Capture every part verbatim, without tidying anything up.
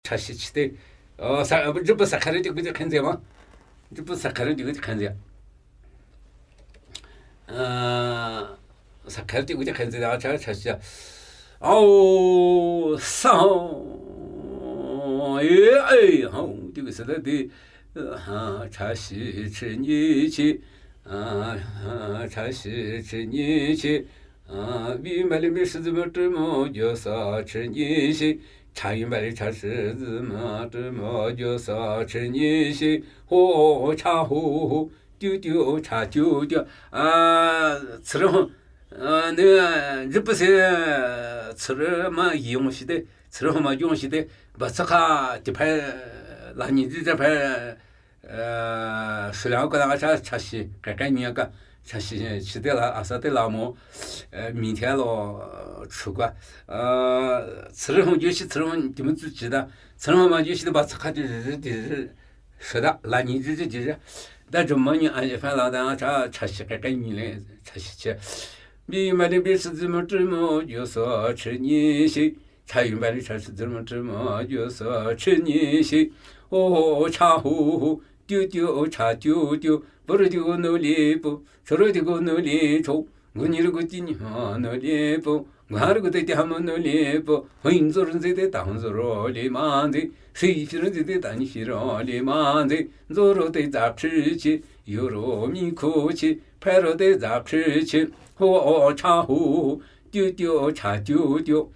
chashi chite. Aa, sa, jupu sakhari ti kuti khenze ma. Jupu sakhari ti kuti khenze. Aa, sakhari ti kuti khenze da cha chashi. Ao, sa, e, e, hao, ti kuti sa da di. Ha, chashi chi ni chi. Aa, ha, chashi chi ni chi. Aa, bi ma li mi shi zi ma zhi mo ju sa chi ni shi. Cha yu ma li cha shi zi ma zhi mo ju sa chi ni shi. Ho, cha ho ho. Tiu tiu cha tiu tiu. Aa, tsürü ho. Aa, ne, jupu se, tsürü ma yong shi de. Tsürü ho ma yong shi de. Ba tsaka ti pa, la ni ji ja pa. Aa, shulao ka la cha, chashi, ka ka nya ka, chashi, chi de la, asa de la mo, aa, mi te lo, chu ka. Aa, tsürü ho ju shi, tsürü ho ti mo zu chi da. Tsürü ho ma ju shi de ba tsaka ti ji ti ji. Shi da, la ni ji ji ji. Da ju mo ni a ye fa la da cha, chashi, ka ka ni le, chashi chi. Bi ma de bi shi zi mo zhi mo ju sa chi ni shi. Cha yu ma li cha shi zi mo zhi mo ju sa chi ni shi. Ho ho cha ho ho. Tiu tiu cha tiu tiu. Pu ru ti gu nu li pu. Cho ru ti gu nu li cho. Gu ni ru gu ti ni ha nu li pu. Gu ha ru gu te ti ha mo nu li pu. Ho yin zo ru zi te ta ho zo ro li ma zi. Shi shi ru zi te ta ni shi ro li ma zi. Zo ru te za chi chi. Yu ru mi ku chi. Phe ru te za chi chi. Ho ho cha ho ho. Tiu tiu cha tiu tiu.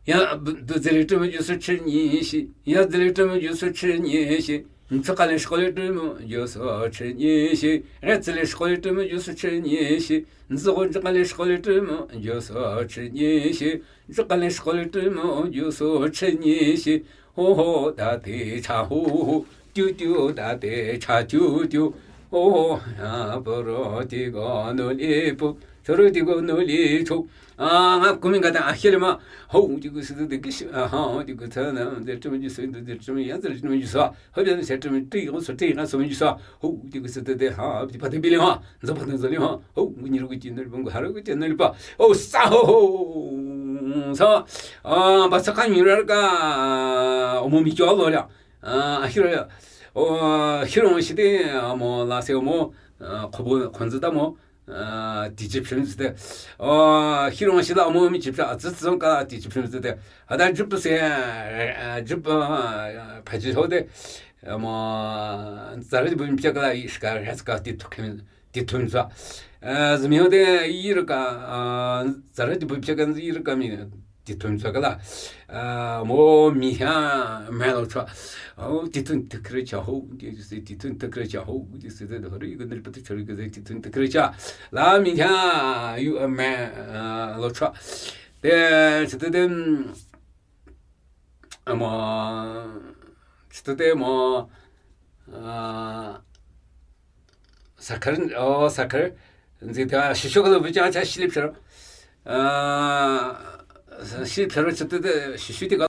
Ya, bu, du zi li zhi mo ju sa chi ni shi. Ya zi li zhi mo ju sa chi ni shi. Nzi ka li shi ko li zhi mo ju sa chi ni shi. Re zi li shi ko li zhi mo ju sa chi ni shi. Nzi ho nzi ka li shi ko li zhi mo ju sa chi ni shi. Nzi ka li shi ko li zhi mo ju sa chi ni shi. Ho ho da te cha ho ho. Tiu tiu da te cha tiu tiu. Ho ho, ha, pu ru ti gu nu li pu. Cho ru ti gu nu li cho. Aa, nga kumi nga ta a hi le ma. Ho ti gu si de ki shi, aa, ha, ti gu ta na, de zhi mo ju sa, de zhi mo ya, de zhi mo ju sa. Ho de se zhi mo ti gu sa, ti ga sa mo ju sa. Ho ti gu si de de ha, ti pa de bi le ha. Zo pa de zo le ha. Ho, gu ni ru gu ti nu li pa, gu ha ru gu ti nu li pa. O sa ho ho. Sa. Aa, ba sa ka ni ra ka. O mo mi cho lo la. Aa, hi ro ya. O, hi ro shi de, aa, mo la se mo. Aa, ko bo, ko nzi da mo. Aa, ti ji phim zi de. Aa, hi ro shi la mo mi ji phim, a zi zi ka ti ji phim zi de. Ha da jupu se, aa, jupu, aa, pa ji ho de. Aa, mo, za re de bu mi pya ka la i shi ka, ha ka ti tu khim. Ti thun sa. Aa, zi mi ho de yi ru ka, aa, za re ti bu pya ka yi ru ka mi ti thun sa ka la. Aa, mo mi ha ma lo cha. O, ti thun te kre cha ho, ti si ti thun te kre cha ho, ti si de ho ri ka de pa ti cha ri ka de ti thun te kre cha. La mi ha yu, aa, ma, aa, lo cha. De, si de de, mm, amo, chitute mo, aa, sakhar, o, sakhar, nzi ta, shishu kalo bicha cha shilip sharo. Aa, shilip sharo chitute, shishu ti ka